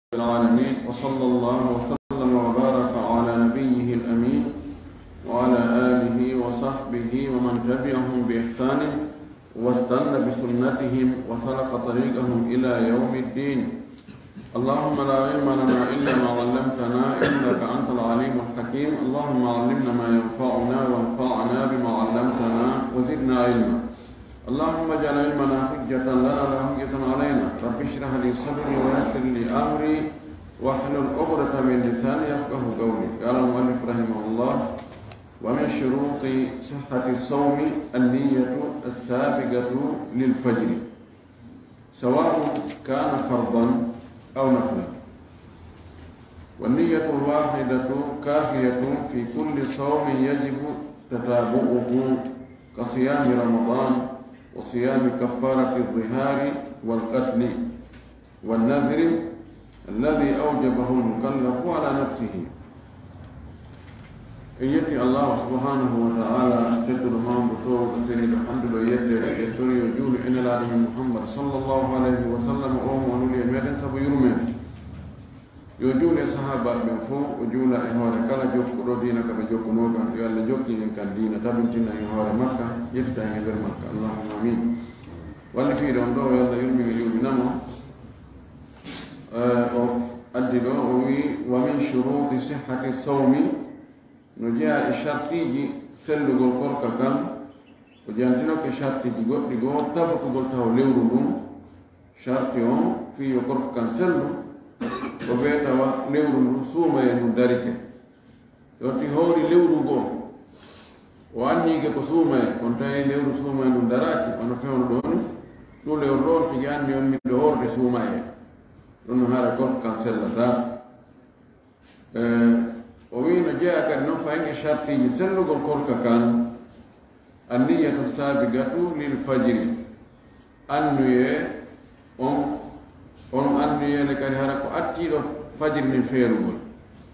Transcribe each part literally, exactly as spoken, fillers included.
العالمين، وصلى الله وسلم وبارك على نبيه الأمين وعلى آله وصحبه ومن تبعهم بإحسان واستن بسنتهم وسلك طريقهم إلى يوم الدين. اللهم لا علم لنا إلا ما علمتنا إنك أنت العليم الحكيم. اللهم علمنا ما ينفعنا وانفعنا بما علمتنا وزدنا علما. اللهم اجعل علمنا حجة لنا لا حجة علينا. رب اشرح لي صدري ويسر لي أمري واحلل عقدة من لساني يفقه قولي. قال المؤلف رحمه الله: ومن شروط صحة الصوم النية السابقة للفجر، سواء كان فرضا أو نفلا، والنية الواحدة كافية في كل صوم يجب تتابعه، كصيام رمضان وصيام كفارة الظهار والقتل والنذر الذي أوجبه المكلف على نفسه. En yetti Allahu subhanahu wa ta'ala, tedduɗo mawɗo, toowuɗo seniiɗo, hannduɗo yetteede, en tori yo juulu e Nelaaɗo men Muhammad sallallahu alayhi wa sallam, o mo o nuli e meɗen sabu yurmeende. Yo juulu e sahaabaaɓe ɓen fof, o juula e hoore kala jokkuɗo diina ka ɓe jokkunoo kan. Yo Allah jokkin en kan diina, tabintina en hoore makka, yettita en e nder makka. Allahumma amin. Wallifiiɗo on ɗo, yo Allah yurmin mo, yurminamo. Eh, o addi ɗo, o wi'i: "Wa min shuruti sihhati sawmi", no jeyaa e shartiiji sellugol korka kan, o jantinoke shartiiji goɗɗi goo, tabitugol taho lewru ndun. Sharti on fii yo korka kan sellu, ko bee tawa lewru ndun suumayee ndun darike. Yo ti hoori lewru goo, o anniike ko suumayee, kono tawi lewru suumayee ndun daraaki, wano fewndo ɗoo ni, ɗun lewru ɗoo on tigi anni on miɗo hoorde suumayee. Ɗun no haara korka kan sellataa. Eh, o wi'i no jeyaa kadi non fahin e shartiiji sellugol korka kan, anniyatu sabiqatu lil fajri, anniyee on, on anniyee ne kadi hara ko attiiɗo fajiri nin feerugol.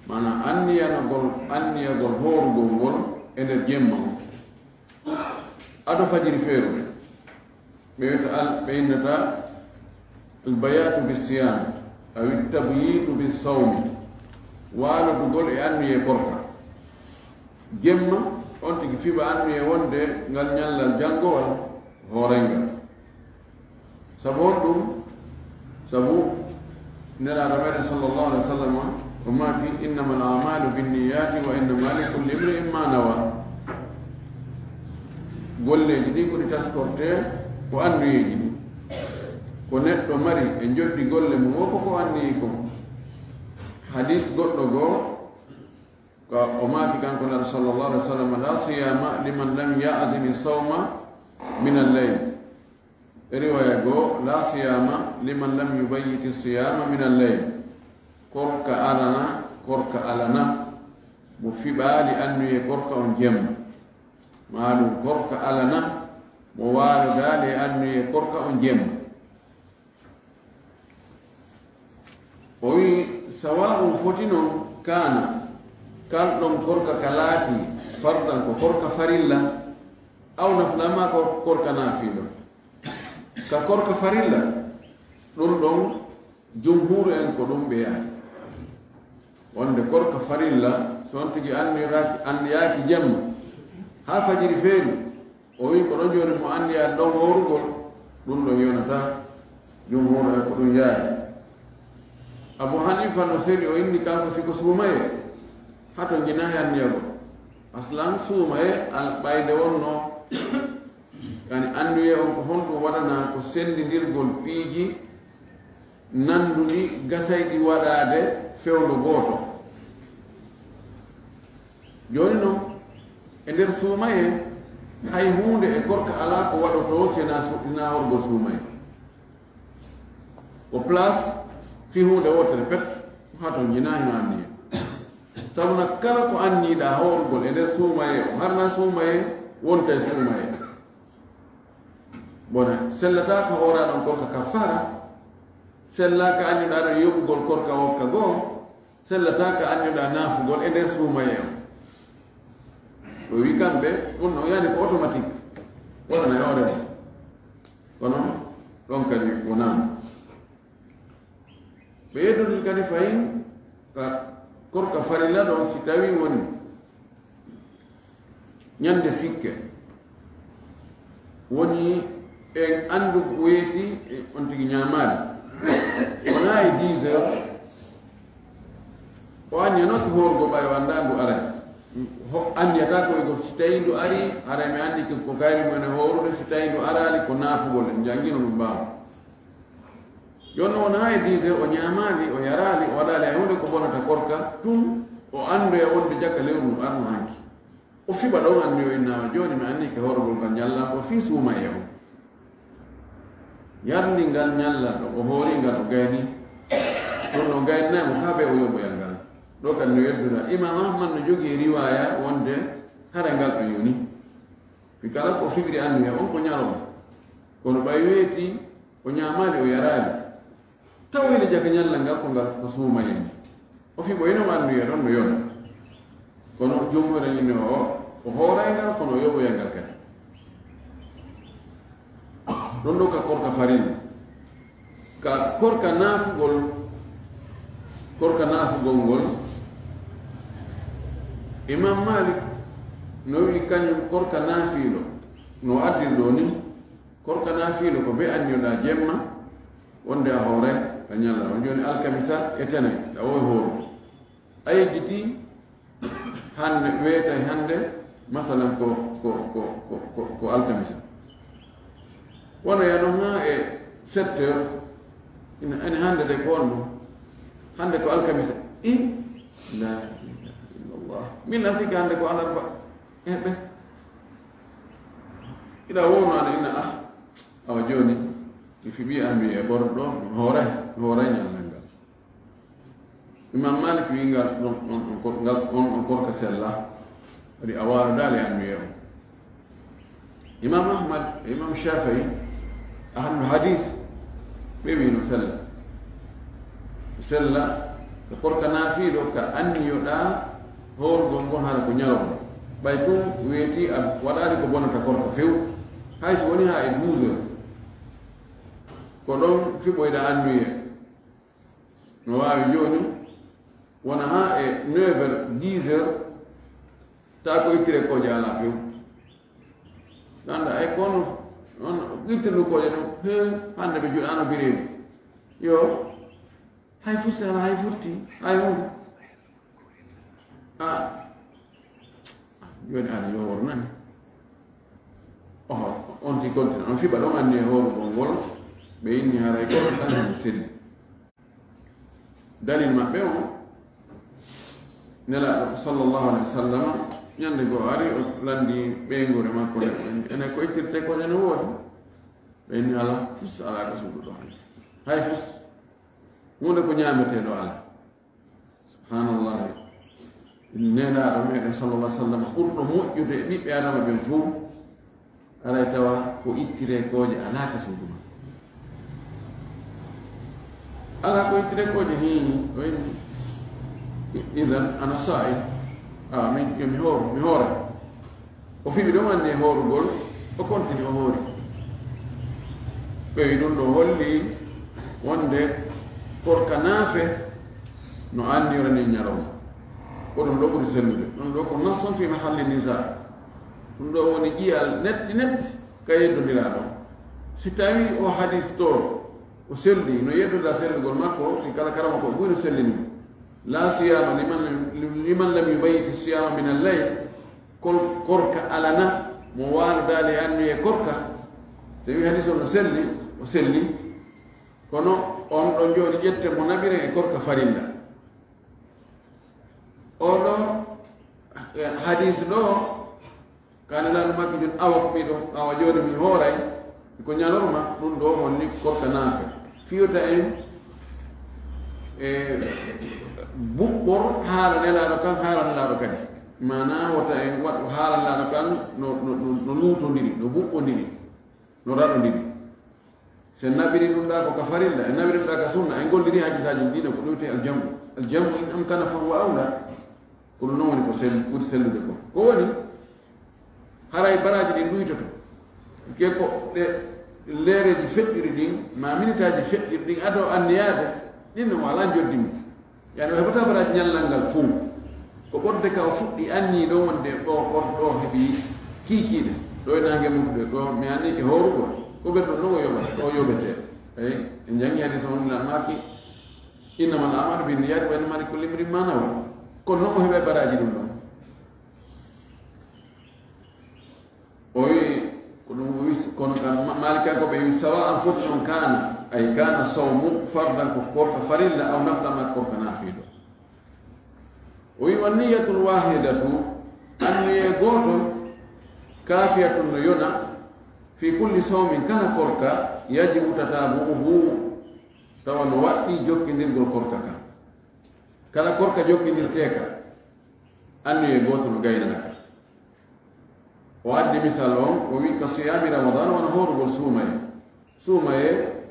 Maanaa anniyanagol, anniyagol hoorugol ngol e nder jemma on. Ado fajiri feerude, ɓe wiyata al-, ɓe innata al-bayatu bi siyam, aw tabyitu bi sawmi, waalodugol e anniyee korka. Jemma, on tigi fiɓa anniyee wonde ngal ñallal janngowal hoorayngal. Sabu honɗum? Sabu Nelaaɗo meɗen sallallahu alaihi wasallam o maaki: "Innamal a'malu binniyati wa innama likulli imri'in ma nawa." Golleeji ɗin ko ɗi taskortee ko anniyeeji ɗin. Ko neɗɗo mari e njoɓdi golle mum o ko ko anniyi kon. Hadith goɗɗo goo, ko o maaki kanko Nelaaɗo sallallahu alaihi wasallam: "La siyama liman lam ya'zimi sawma min al-layl." E riwaya goo: "La siyama liman lam yubayyiti siyama min al-layl." Korka alana, korka alana mo fiɓaali anniyee korka on jemma. Maa ɗum korka alana mo waalodaali e anniyee korka on jemma. O wi'i, sawa'un foti non kaana, kal ɗon korka ka laati fardan ko korka farilla, aw nafla maa ko korka naafiilo. Ka korka farilla, ɗum ɗon jumhuuru en ko ɗum ɓe yaari. Wonde korka farilla, so on tigi anniraaki, anniyaaki jemma, haa fajiri feeri, o wi'i ko ɗon jooni mo anniyaade ɗon hoorugol, ɗum ɗon yonataa. Jumhuuru en ko ɗum yaari. Abu Hanifa no seli, o inni kanko si ko suumayee, hato njinaa e anniyagol. Aslan suumayee, al-, ɓayde wonno, yani anniyee on ko honɗum waɗanaa ko sendindirgol piiji nanduɗi gasayɗi waɗaade fewndo gooto. Jooni non, e nder suumayee, hay huunde e korka alaa ko waɗotoo si hinaa su-, hinaa horgol suumayee. Ko place fii huunde wootere pet, haa ton njinaa hino anniya. Sabu na kala ko anniiɗaa hoorugol e nder suumayee, o harnaa suumayee, wonta e suumayee. Bona, sellataa ka hooraa ɗon korka kaffaara, sellaa ka anniiɗaa ɗon yoɓugol korka wokka goo, sellataa ka anniiɗaa naafugol e nder suumayee on. Ɓe wi'i kamɓe, ɗum no yani ko automatique, wonana e hoore mum. Kono ɗon kadi wonaano. Ɓe yeddodiri kadi fayin ka korka farilla ɗon, si tawi woni ñande sikke, woni en anndu weeti, on tigi ñaamaali, wonaa e dix heures, o anniya noon ko horugo ɓay o anndaa ndu aray. Ho-, anniyata ko ego, si tawi ndu ari, haray mi anndi ko, ko kayri mo ene horude, si tawi ndu araali, ko naafugol, en janngino ɗum ɓaawo. Jooni o wonaa e dix heures, o ñaamaali, o yaraali, o waɗaali hay huunde ko bonata korka, tun o anndoya wonde jaka lewru ndu arno hanki. O fiɓa ɗon anniyo inna o jooni mi anni ke horgol ngal ñallanɗo fii suumaye o. Yarndi ngal ñallanɗo, o hoori ngal o gayni. Ɗon o gaynay mo haa ɓe o yoɓoya ngal. Ɗo kan no yeddura. Imam Ahmad no jogii riwaaya wonde hara ngal ɗo yoni. Mi kala ko fiɓri anniya on ko ñalawma. Kono ɓay weeti, o ñaamaali, o yaraali. Taw ene jaka ñallal ngal ko ngal ko suumayani. O fiɓoyno o anniya ɗon no yona. Kono jumhur en inni o, o hooray ngal, kono o yoɓoya ngal kadi. Ɗon ɗo ka korka farilla. Ka korka naafugol, korka naafugol ngol, Imam Malik no wi'i kañum korka naafiilo, no addirɗo ni, korka naafiilo ko be anniyoɗa jemma, wonde a hooray ka ñalla. On jooni alkamisa e tenay, tawa o hooru. A yejjiti hannde, weetay hannde, masalan ko, ko, ko, ko, ko, ko alkamisa. Wano yano haa e sept heures, ina, ene hannde de ko on ɗum. Hannde ko alkamisa. I? La ilaha illallah. Min na sikki hannde ko alarba. E ɓe. Ina wowno ana ina, ah, awa jooni, mi fiɓi an mi e ɓorɗo, mi hooray, mi hooray ñallal ngal. Imam Malik wi ngal, on, on, on kor-, ngal, on, on korka sella. Waɗi a waalo daali an mi e on. Imam Ahmad, Imam Shafi'i, ahlul hadith, ɓe wi no sella. Sella, ko korka naafiiɗo ka anniyoɗa hoorugol ngol hara ko ñalawma. Ɓay tun weeti a waɗaali ko bonata korka few. Hay so woni haa e douze heures. Ko ɗon fiɓoyɗa anniye. No waawi jooni, wona haa e neuf heures, dix heures, taa ko ittire kooje alaa few. Ganda ay kono, on ittirdu kooje ɗum, he, hannde ɓe juɗaano bireedu. Yo, hay futti alaa, hay futti, hay hunde. A, jooni aɗa yo wor nani. Oho, on ti kontina, on fiɓa ɗon anni e hoorugol ngol, ɓe inni haray ko tan no selli. Dalil maɓɓe o, Nelaaɗo sallallahu alaihi wa sallam, ñande goo ari, o landi ɓeynguure makko nde, ene ko ittirte ko ene woodi. Ɓe inni alaa, fus alaa ka suudu ɗo hannde. Hay fus. Huunde ko ñaameteeɗo alaa. Subhanallah. Nelaaɗo meɗen sallallahu alaihi wa sallam ɓurɗo moƴƴude e ɓiɓɓe Adama ɓen fow, aray tawa ko ittireekooje alaa ka suudu makko. Alaa ko ittireekooje, hii, o inni, idan ana saa'im. A, min, yo mi hooru, mi hoora. O fiɓi ɗon anni e hoorugol, o kontini o hoori. Ɓewi ɗum ɗo holli wonde korka naafe no anniyora ni ñalawma. Ko ɗum ɗo ɓuri sellude. Ɗum ɗo ko nassun fi mahalli nisa. Ɗum ɗo woni ƴiyal netti netti ka yeddondiraa ɗon. Si tawi o hadis to o selli, no yeddondiraa sellugol makko, si kala karama ko ɓuri no sellini mo. La siyama liman, liman lam yubayyiti siyama min al-layl. Kol-, korka alana mo waalo daali e anniye korka. So wi hadis on no selli, o selli. Kono on ɗon jooni ƴette mo naɓiren e korka farilla. Oɗo, eh, hadis ɗo, ka Nelaaɗo makki joni, awa ko miɗo, awa jooni mi hooray, ko ñalorma, ɗum ɗo holli korka naafe. Fiyota en, e buɓɓor haala Nelaaɗo kan, haala Nelaaɗo kadi. Maanaa wota en waɗ haala Nelaaɗo kan no, no, no, no luutondiri, no buɓɓondiri, no raɗondiri. So en naɓiri ɗum ɗa ko ka farilla, en naɓiri ɗum ɗa ka sunna, en golliri hadisaaji ɗin ɗiɗo ko ɗum wiyetee aljamu. Aljamu in amkana fa huwa awla. Ko ɗum non woni ko sel-, ɓuri sellude ko. Ko woni, haray baraaji ɗin ɗuytoto. Ke ko ɗe leereeji feƴƴiri ɗin, ma minitaaji feƴƴiri ɗin, ado anniyaade, Ɗin no alaa njoddi mum. Yani o heɓataa baraaji ñallal ngal fow. Ko ɓorde ka o fuɗɗi anni ɗo wonde ɗo, ɗo, ɗo heɓi kiikiiɗe. Ɗo e naange mum ɗo, ɗo mi anni ke hoorugol. Ko ɓe ɗon no o yoɓata, o yoɓete. Eyi, en jangi hadis on na maaki, "Innamal a'malu binniyati wa innama likulli imri'in ma nawa." Kono non o heɓa baraaji ɗum ɗon. O wi, ko ɗum o wi, kono kan ma-, Malikankooɓe wi, "Sawa'an", foti ɗon, "kana, ay kana sawmu fardan", ko korka farilla, aw nafla, ma korka nafido. O wi, "Wa niyatul wahidatu", anniye gooto, "kafiyatun", no yona, "fi kulli sawmin", kala korka, "yajibu tatabu'uhu", tawa no waɗɗi jokkindirgol korka kan. Kala korka jokkindirteeka, anniye gooto no gaynana ka. O addi misal on, o wi, "Ka siyami Ramadan, wano hoorugol suumaye." Suumaye,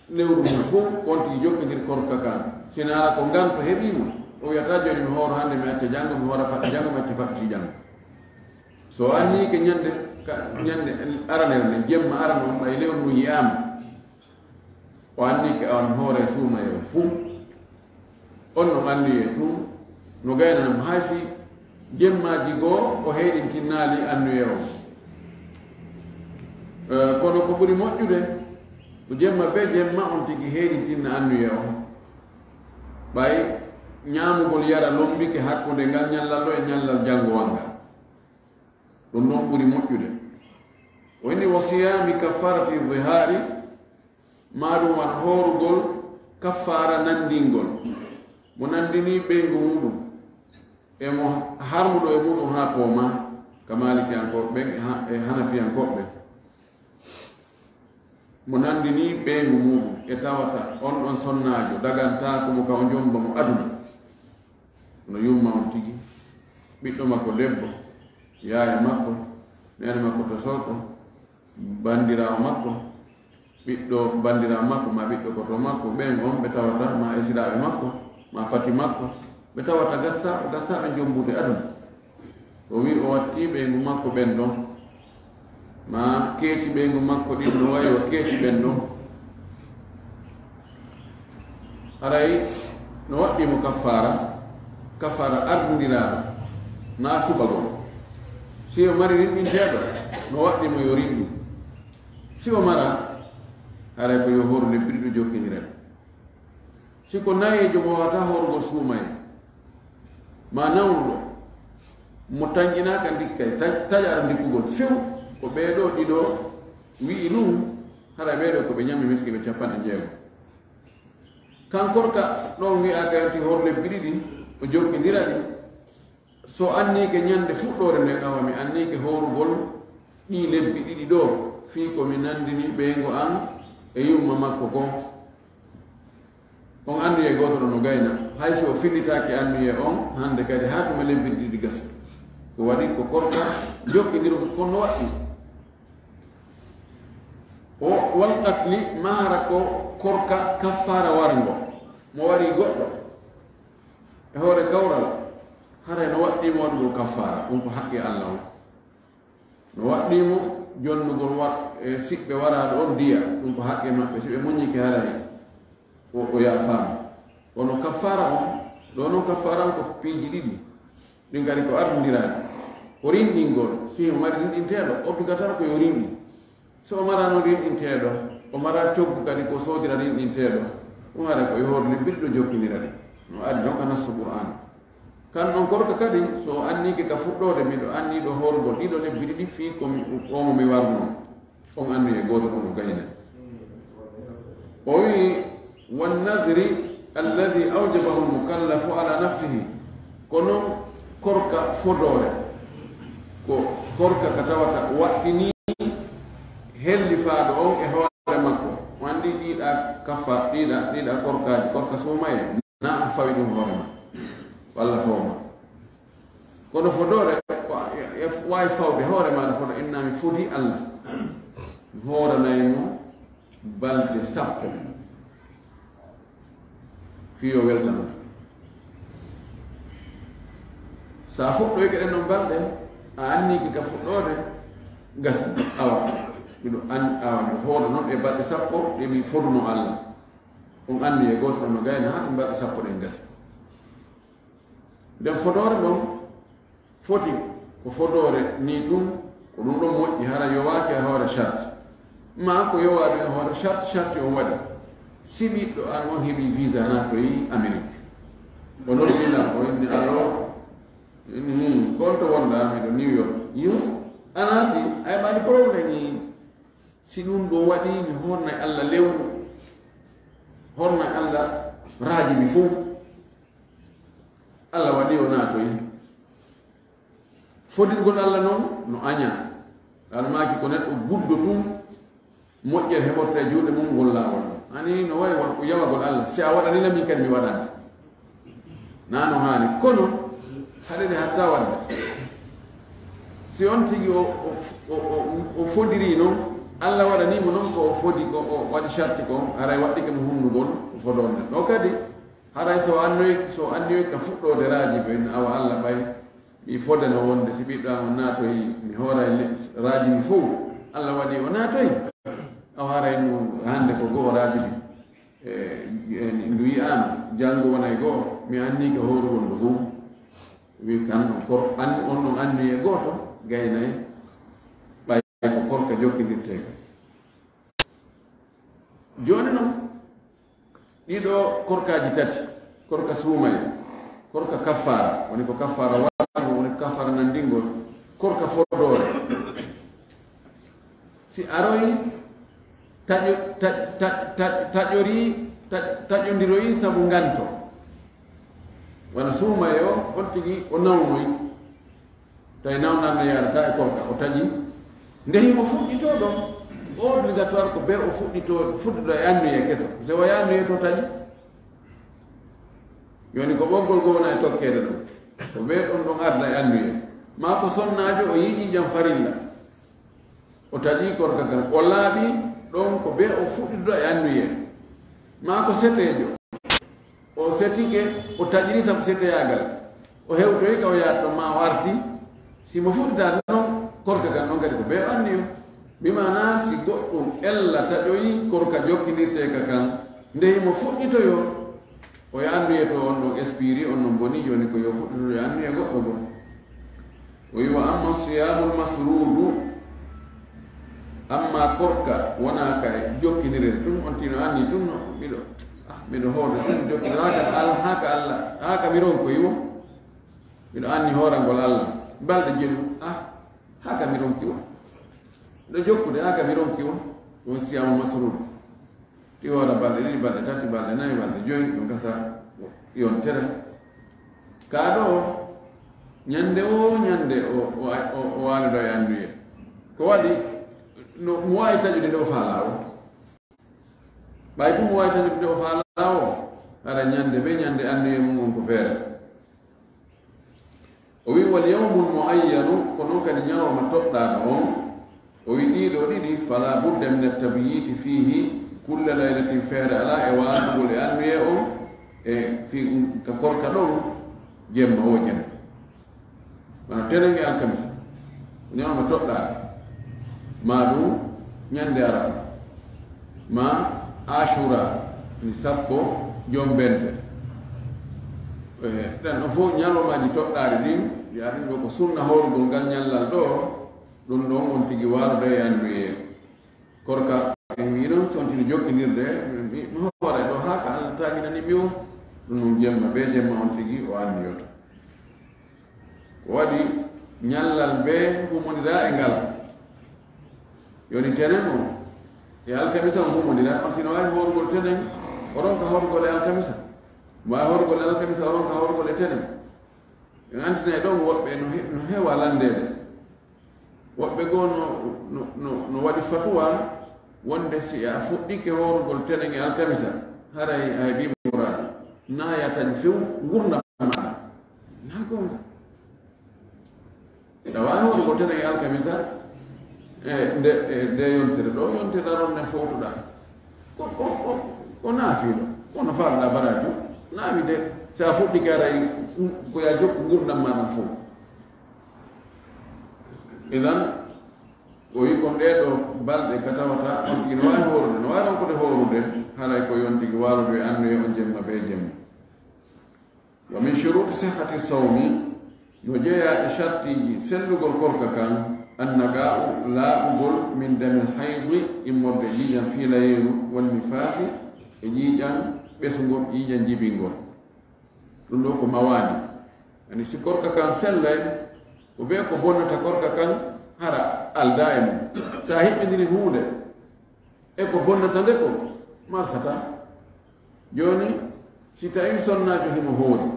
lewru mum fof, kon tigi jokkondir korka kan. Sina ala ko nganto heɓi mo, o wiyata, "Jooni mi hooro hannde, mi acca janngo, mi hoora faɗɗi janngo, mi acca faɗɗi janngo." So o anni ke ñande, ka, ñande aranere nde, jemma arano on, ɓay lewru ndu yi'aama. O anni ke on hoore suumaye on fuu. On no anni e tun, no gaynana mo hay si jemmaaji goo o heyɗintinnaali annuye on. Eh, kono ko ɓuri moƴƴude, ko jemma be jemma on tigi heyɗintinna annuye on. Ɓay ñaamugol yara lombike hakkunde ngal ñallal ɗo e ñallal janngowal ngal. Ɗum ɗon ɓuri moƴƴude. O inni, "Wa siyami kaffarati dhihari", maa ɗum wano hoorugol kaffaara nanndingol. Mo nanndini ɓeyngu muɗum, e mo harmuɗo e muɗum haa pooma, ka Maalikiyankooɓe ɓen e ha-, e Hanafiyankooɓe ɓen. Mo nanndini ɓeyngu muɗum, e tawata on ɗon sonnaajo dagantaako mo ka o jommba mo aduna. Kono yumma on tigi, ɓiɗɗo makko debbo, yaaya makko, neene makko to sooto, banndiraawo makko, ɓiɗɗo banndiraawo makko, ma ɓiɗɗo koto makko, ɓen on ɓe tawata, ma esiraaɓe makko, ma pati makko, ɓe tawata gassaaɓe, gassaaɓe jommbude aduna. O wi o watti ɓeyngu makko ɓen ɗon, ma keeci ɓeyngu makko ɗin no wayi o keeci ɓen ɗon. Haray no waɗɗi mo kaffaara, kaffaara ardindiraaɗo, naa suɓagol. Si o mari rinɗinteeɗo, no waɗɗi mo yo rinɗin. Si o mara, haray ko yo hooru lebbi ɗiɗi jokkindira ɗi. Si ko nayeejo mo waawataa hoorugol suumaye, ma nawnuɗo, mo tanƴinaaka ndikkay, ta-, taƴaara ndikkugol few, ko ɓee ɗoo ɗiɗo wi'i ɗum, hara ɓee ɗoo ko ɓe ñammi miskiiɓe capanɗe jeego. Kan korka ɗon wi'aaka yonti hoor lebbi ɗiɗi, o jokkindira ɗi. So anniike ñande fuɗɗoore nden, awa mi anniike hoorugol ɗii lebbi ɗiɗi ɗoo, fii ko mi nanndini ɓeyngo an e yumma makko kon. On annduyee gooto ɗo no gayna, hay si o finnitaaki annduyee on hannde kadi, haa tuma lebbi ɗiɗi gasi. Ko waɗi ko korka jokkindirgo kon no waɗɗi. O wal qatli, maa hara ko korka kaffaara warngo, mo wari goɗɗo e hoore kawral, haray no waɗɗii mo waɗugol kaffaara, ɗum ko haqqi Alla on. No waɗɗii mo jonnugol wa-, e siɓɓe waraaɗo on diya, ɗum ko haqqe maɓɓe, si ɓe muññike haray o, o yaafaama. Kono kaffaara on, ɗo non kaffaara on ko piiji ɗiɗi, ɗin kadi ko ardindiraaɗi. Ko rinɗingol, si o mari rinɗinteeɗo, obligatoire ko yo rinɗin. So o maraano rinɗinteeɗo, o mara coggu kadi ko soodira rinɗinteeɗo, ɗum haray ko yo hoor lebbi ɗiɗo jokkindira ɗi. No ari ɗon ka nassu Qur'aan. Kan ɗon korka kadi, so o anniike ka fuɗɗoode, miɗo anni ɗo hoorugol ɗiɗo lebbi ɗiɗi fii ko mi, ko mo mi warno. On anni e gooto ɗum o gayna. O wi'i, "Wan nadri alladhi awjabahu al-mukallafu ala nafsihi." Ko non korka fodoore. Ko korka ka tawata waɗɗini hellifaaɗo on e hoore makko. O anndi ɗiɗa kaffa, ɗiɗa, ɗiɗa korkaaji, korka suumaye. Na a fawi ɗum hoore ma, walla faw ma. Kono fodoore, ko a, a, a waawi fawde hoore ma, kono inna mi fodi Alla. Mi hooranay mo balɗe sappo. Fii yo weltano. Sa fuɗɗoyke ɗen non balɗe, a anniike ka fuɗɗoode, gasi, awa. Miɗo an-, awa, miɗo hoora non e balɗe sappo ɗe mi foduno Alla. On anniye gooto ɗon no gayna haa to mbaɗi sappo ɗen gasi. Nden fodoore ɗon foti ko fodoore nii tun, ko ɗum ɗon moƴƴi, hara yowaaki e hoore charte. Maa ko yowaa ɗum e hoore charte, charte on waɗi. Si ɓiɗɗo an on heɓi visa naatoyi Amérique. O noddi lan, o inni, "Allo?" Inni, "Hmm, ko on to wonɗaa?" "Miɗo New York." "Yo, a naati? A heɓaani problème?" Yi, si ɗum ɗo waɗi, mi hornay Alla lewru, hornay Alla raaji mi fow. Alla waɗi o naatoyi. Fodirgol Alla non no añaa. Almaaki ko neɗɗo guddo tun, moƴƴere heɓorta e juuɗe mum ngol laawol. Ani no wayi wa-, ko yawagol Alla. Si a waɗani lam, min kadi mi waɗante. Na no haani. Kono, haɗede hatta waɗde. Si on tigi o, o, o, o, o fodiri non, Alla waɗani mo non ko o fodi, ko o waɗi sarti kon, haray waɗɗike mo hunnugol ko fodonde. Ɗo kadi, haray so annoy, so anniyoy ka fuɗɗoode raaji ɓen, awa Alla ɓay, mi fodano wonde si ɓiɗɗo am on naatoyi, mi hooray le-, raaji mi fow. Alla waɗi o naatoyi. Awa haray no hande ko go'o raaji ɗi. E, e, ndu yi'aama, janngo wonay go'o, mi anniike hoorugol ndu fow. Wi kan on kor-, an-, on ɗon anniye gooto, gaynay, ɓay ko korka jokkindirtee ka. Jooni non, ɗiɗo korkaaji tati, korka suumaya, korka kaffaara, woni ko kaffaara waɗango, woni ko kaffaara nanndingol, korka fodoore. Si aroyi, taƴo-, ta-, ta-, ta-, taƴorii, ta-, taƴondiroyi sabu nganto. Wano suumaye o, on tigi o nawnoyi. Tawi nawnan no yaarata e korka, o taƴi. Nde himo fuɗɗitoo ɗon, obligatoire ko bee o fuɗɗitoo, fuɗɗitoo e annuye keso. Si o annuye to taƴi. Yoni ko ɓoggol goo wona e tokkeede ɗon. Ko bee ɗon ɗon arda e annuye. Maa ko sonnaajo o yiɗi jam farilla. O taƴi korka kan. O laaɓi ɗon ko bee o fuɗɗitoo e annuye. Maa ko seteejo. O setike, o taƴiri sabu seteyaagal. O hewtoyi ka o yaata ɗon maa o arti. Si mo fuɗɗitaani non, korka kan non kadi ko bee o anniyo. Bi maanaa si goɗɗum ella taƴoyi, korka jokkindirtee ka kan. Nde himo fuɗɗitoyoo, o yo annuye to on ɗon expiri, on ɗon boni, jooni ko yo fuɗɗitoyoo annuye goɗɗo goo. O wi, "Wa amma siyamul masrudu, amma korka wona ka jokkindirede tun, on tino anni tun, no, miɗo, ah, miɗo hoorde tun, jokkindirede, haa ka Al-, haa ka Alla, haa ka mi ronkoyi wo. Miɗo anni hoorangol Alla, balɗe jowi, ah, haa ka mi ronki wo. Miɗo jokkude, haa ka mi ronki wo." Ɗum siyamul masrudu. Ti hoora balɗe ɗiɗi, balɗe tati, balɗe nayi, balɗe jowi, ɗum gasa yontere. Kaa ɗo, ñande woo ñande o, o, o, o waalido e annuye. Ko waɗi, no, mo waawi taƴude nde o faalaa o. Ɓay ko mo waawi taƴude nde o faalaa o, hara ñande bee ñande annuye mum on ko feere. O wi, "Wal yawmul muayyanu, ko non kadi ñalawma toɗɗaaɗo on." O wi, "Ɗiɗo ɗiɗi, fala budda min at-tabyiti fihi kulla laylatin, feere alaa e waasugol e annuye on, e fi, ka korka ɗon, jemma o jemma. Wano tenenge alkamisa, ko ñalawma toɗɗaaɗo. Ma ɗum ñande Arafa. Ma Ashura, ni sappo jombente. E, ɗen ɗon fof ñalawmaaji toɗɗaari ɗin, wiya ɗum ɗo ko sunna hoorugol ngal ñallal ɗo, ɗum ɗon on tigi waarude e annuye. Korka en wii noon, so on tigi jokkindirde, mi, mi hoora ɗo haa ka Allah taaginani mi o, ɗum ɗum jemma bee jemma on tigi o anniyoto. Ko waɗi ñallal bee humondiraa e ngal. Yoni tenen o e alkamisa on humondiraa, on tigi no waawi hoorugol tenen, o ronka hoorugol e alkamisa. Mo waawi hoorugol e alkamisa, o ronka hoorugol e tenen. En antinay ɗon woɓɓe no he-, no heewa lanndeede. Woɓɓe goo no, no, no, no waɗi fatuwa wonde si a fuɗɗike hoorugol tenen e alkamisa, haray a heɓii muraadu. Naa yataji few ngurndan maaɗa. Naa goonga. Aɗa waawi hoorugol tenen e alkamisa, e nde, e nde yontere ɗo, yontere aron nden fowtuɗaa. Ko, ko, ko, ko naafiiɗo. Kono faalɗaa baraaji. Naami de, si a fuɗɗike haray, ko yo a jokku ngurndan maaɗa fow. Idan, O wi kon ɗee ɗoo balɗe ka tawata on tigi no waawi hoorude, no waawi ronkude hoorude, haray ko yon tigi waalude e anniya on jemma bee jemma. Wa min shuruti sihhati sawmi, no jeyaa e shartiiji sellugol korka kan, annaqaa'u, laaɓugol, min damil haydi, immorde ƴiiƴan fiilayeeru, wan nifaasi, e ƴiiƴan ɓesungol, ƴiiƴan jibingol. Ɗum ɗoo ko mawaani. Ani si korka kan sellay, ko bee ko bonnata korka kan hara aldaa e mum. Si a hiɓɓindiri huunde e ko bonnata nde ko, marsata. Jooni, si tawii sonnaajo himo hoori,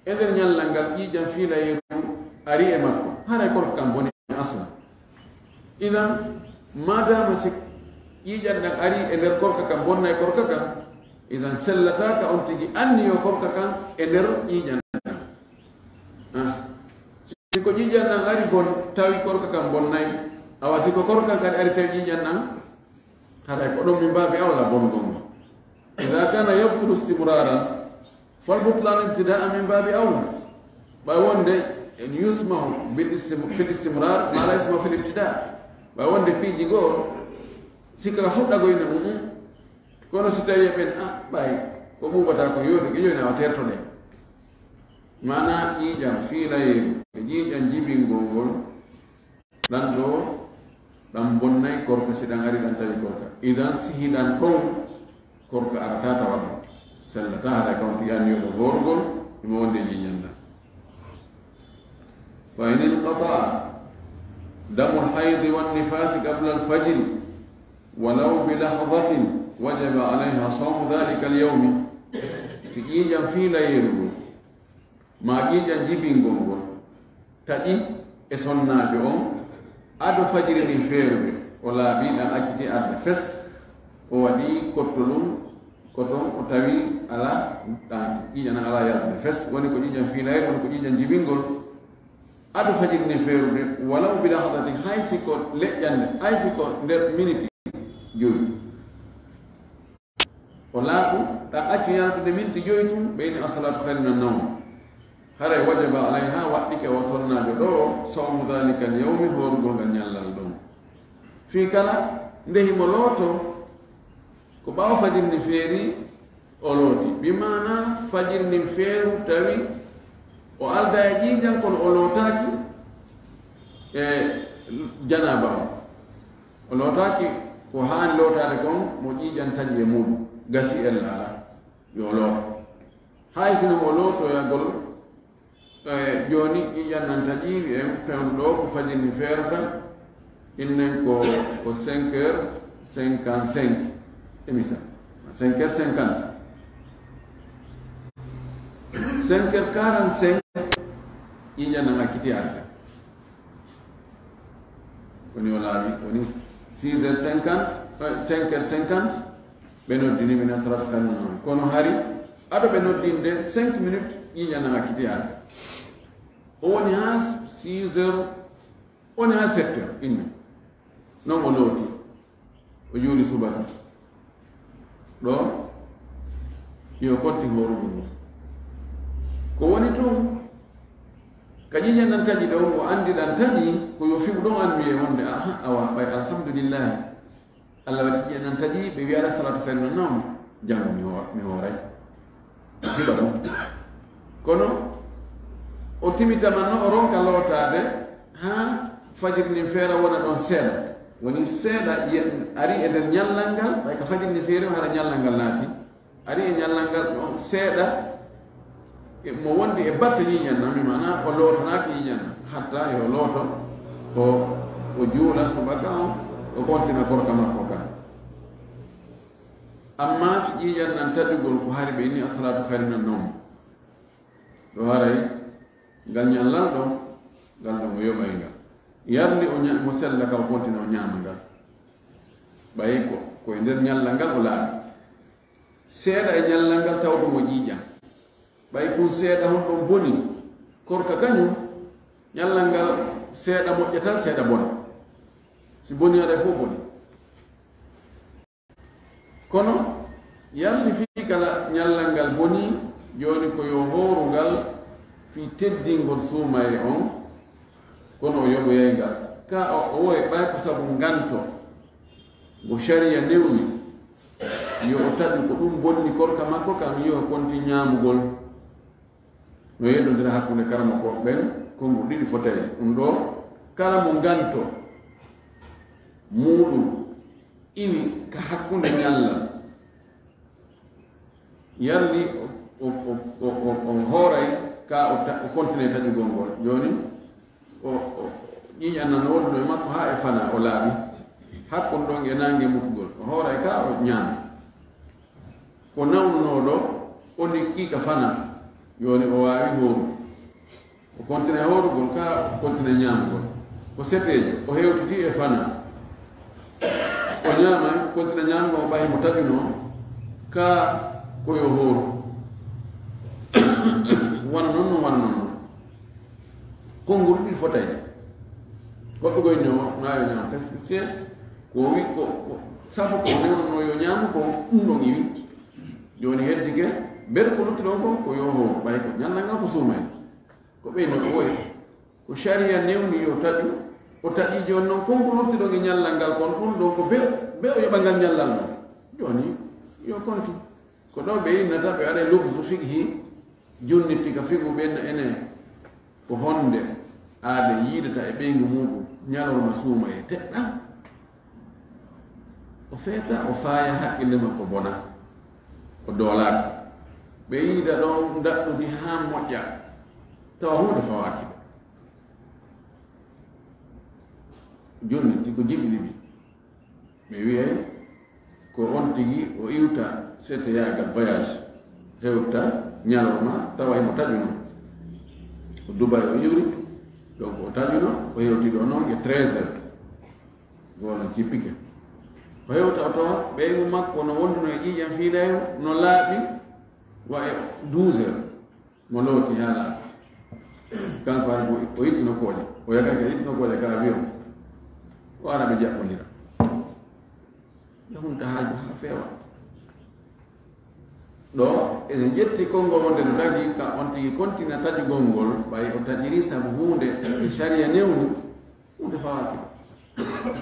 e nder ñallal ngal ƴiiƴan fiilayeeru ari e makko, haray korka kan boni asla. Idan, maadaama si ƴiiƴan ɗan ari e nder korka kan, bonnay korka kan, idan sellataa ka on tigi anniyo korka kan e nder ƴiiƴan ɗan. Ah. Si ko ƴiiƴan ɗan ari bon, tawi korka kan bonnay, awa si ko korka kan kadi ari tawi ƴiiƴan ɗan, haray ko ɗon min baabi awla bonnugol ngol. Idan kana yabtulu istimraran, fal butlanu ibtida'an min baabi awla. Ɓay wonde en yusmahu bil istim-, fil istimrar, ma la yusmahu fil ibtida. Ɓay wonde piiji goo, si ka fuɗɗagoy ne, mm, mm. Kono si tawii ɓen, ah, ɓay ko ɓuuɓata ko yoori, ko jooni awa tertoɗen. Maanaa ƴiiƴan fiilayeeru e ƴiiƴan jibingol ngol, ɗan ɗoo, ɗan bonnay korka si ɗan ari ɗan tawi korka. Idan si hiɗan ɗon, korka arataa tawa ɗon. Sellataa haray ka on tigi anniyo ɗo hoorugol, himo wonde ƴiiƴan ɗan. Fa in inqata'a damul haydi wan nifaasi qabla al fajri, walaw bi lahzatin, wajaba alayha sawmu dhalika al yawmi. Si ƴiiƴan fiilayeeru ngun, maa ƴiiƴan jibingol ngol, taƴi e sonnaajo on, ado fajiri ndin feerude, o laaɓi ɗan acciti arde fes, o waɗi kottolun, ko ton o tawi alaa ɗaaki, ƴiiƴan an alaa yaltude fes, woni ko ƴiiƴan fiilayeeru, woni ko ƴiiƴan jibingol, ado fajiri ndin feerude, walaw bi lahzatin, hay si ko leƴƴannde, hay si ko nder miniti jowi. O laaɓu, ɗan accu yaltude minti jowi tun, ɓe inni as-salatu khayrun minan nawm. Haray wajaba alayha, waɗɗike o sonnaajo ɗoo, sawmu dhalika al yawmi, hoorugol ngal ñallal ɗon. Fii kala nde himo looto, ko ɓaawo fajiri ndin feeri, o looti. Bi maanaa fajiri ndin feeru tawi o aldaa e ƴiiƴan kono o lootaaki e janaaba on. O lootaaki ko haani lootaade kon mo ƴiiƴan taƴi e muuɗum. Gasi ella alaa, yo looto. Hay si non o lootoyagol, e, jooni ƴiiƴan nan taƴi, e, fewndo ɗoo ko fajiri ndin feerata, innen ko, ko cinq heures cinquante-cinq, e misal, cinq heures cinquante. Cinq heures quarante-cinq, ƴiiƴan nan acciti arde. Woni o laaɓi, woni six heures cinquante, eh, cinq heures cinquante, ɓe noddini min as-salatu khayrun minan nawm. Kono hari, ado ɓe noddinde cinq minutes, ƴiiƴan nan acciti arde. O woni haa six heures, o woni haa sept heures, inni. Non o looti. O juuli subaka. Ɗoo, yo konti hoorugol ngol. Ko woni tun, ka ƴiiƴan nan taƴi ɗoo, o anndi ɗan taƴi, ko yo fiɓu ɗon anniya wonde, aha, awa, ɓay alhamdulillahi. Allah waɗi ƴiiƴan nan taƴi, ɓe wi'a as-salatu khayrun minan nawm, janngo mi ho-, mi hooray. Fiɓa ɗon. Kono o timitamanno, o ronka lootaade haa fajiri ndin feera wona ɗon seeɗa. Woni seeɗa ye-, ari e nder ñallal ngal, ɓay ka fajiri ndin feeri o hara ñallal ngal naati. Ari e ñallal ngal ɗon seeɗa, e mo wondi e batte ƴiiƴan nan, mi maanaa o lootanaaki ƴiiƴan nan. Hatta yo looto, o, o juula subaka on, o kontina korka makko kan. Ammaa si ƴiiƴan nan taƴugol ko hari ɓe inni as-salatu khayrun minan nawm. Ɗoo haray, ngal ñallal ɗon, ngal ɗon o yoɓay ngal. Yarli o ña-, mo sella ka o kontina o ñaama ngal. Ɓay ko, ko e nder ñallal ngal o laaɓi. Seeɗa e ñallal ngal tawɗo mo ƴiiƴan. Ɓay kun seeɗa honɗon boni, korka kañun, ñallal ngal seeɗa moƴƴata, seeɗa bona. Si boni haray fow boni. Kono yarli fii kala ñallal ngal bonii, jooni ko yo hooru ngal fii teddingol suumaye on, kono o yoɓoyay ngal. Ka o, o woy ɓay ko sabu nganto, ngo sharia newni, yo o taƴu ko ɗum bonni korka makko, kam yo o konti ñaamugol. No yeddondira hakkunde karamokooɓe ɓen, konnguɗi ɗiɗi fotay. Ɗum ɗoo, kala mo nganto muuɗum iwi ka hakkunde ñallal, yalli o, o, o, o, o, o hooray ka o ta-, o continue taƴugol ngol. Jooni, o, o, ƴiiƴan nan no wonduno e makko haa e fana, o laaɓi. Hakkunde ɗon e naange mutugol. O hooray ka o ñaama. Ko nawnunoo ɗoo, o nikki ka fana. Jooni o waawi hooru. O continue hoorugol ka, o continue ñaamugol. Ko seteejo, o hewtiti e fana. O ñaama, o continue ñaamugol, o ɓay mo taƴunoo ka ko yo hooru. Wano non non, wano non non. Konngol ɗiɗi fotay. Goɗɗo goy ñoo, na yo ñaam fes, fes, ko wi ko, ko, sabu ko newno yo ñaamu ko, ɗum ɗon iwi. Jooni heddike, ber ko lutti ɗon ko, ko yo hooru, ɓay ko ñallal ngal ko suumay. Ko ɓey no ko woy. Ko sharia newni yo taƴu, o taƴi jooni non, kon ko lutti ɗon e ñallal ngal kon, ɗum ɗon ko be, be o yoɓa ngal ñallal non. Jooni, yo konti. Ko ɗo ɓe innata, ɓe waɗa lugsu fiqhi, junnitti ka fiqhu ɓen ene. Ko honde aade yiidata e ɓeyngu muɗum, ñalorma suuma e teɗɗa? O feeta, o faaya, haqqille makko bona, o doolaaka. Ɓe yiida ɗon ndaɗɗudi haa moƴƴa, tawa huunde fawaaki ɓe. Jooni, ti ko jiɗi ɗiɗi, ɓe wi'ay ko on tigi o iwta sete yaagal voyage, hewta ñalorma, tawa himo taƴuno. Ko Dubai o iwri, donc o taƴuno, o hewti ɗo noon e treize heures. Gooto jippike. O hewta o tawa ɓeyngu makko no wonduno e ƴiiƴam fiilayru, no laaɓi wa e douze heures. Mo looti haa laaɓi. Kanko hari ko o itti nokkooje. O yaha kanko itti nokkooje ka avion. O ara ɓe jaɓɓondira. Ɓe hunta haaju haa feewa. Ɗo, eɗen ƴetti konngol wonde no dagi ka on tigi kontina taƴugol ngol, ɓay o taƴiri sabu huunde nde sharia newni, huunde fawaaki ɗum.